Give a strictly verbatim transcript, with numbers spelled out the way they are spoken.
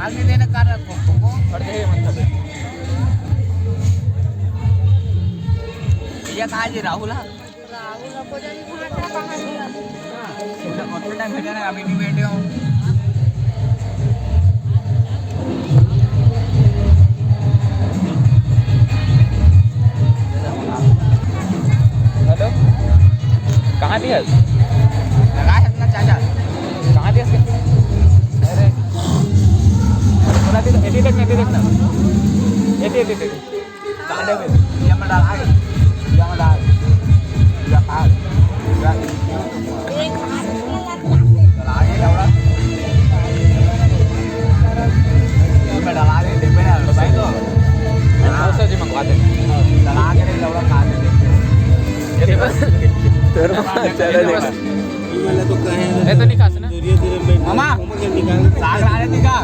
अभी देने का रखो, को, को। ये कहाँ जी, राहुल है? राहुल को जानी कहाँ था, कहाँ नहीं। इतना कॉन्फिडेंस है ना, अभी नहीं बैठे हो। हेलो, कहाँ दिया? लगा है अपना चाचा। कहाँ दिया? अरे, बोला दे, एटी देख ना, एटी देख ना। Eighty, eighty, eighty. कहाँ दे? ये में डाल, आगे। ये में डाल। ये खा। ये। चला आगे, लौड़ा। ये में डाल, आगे, डिब्बे में डाल, भाई तो। समोसा जी मंगवा दे। चला आगे, लौड़ा खा ले। ये देखो। तेरे को चला देखो। ये तो नहीं खास ना। मामा, साग ला रहे थे क्या?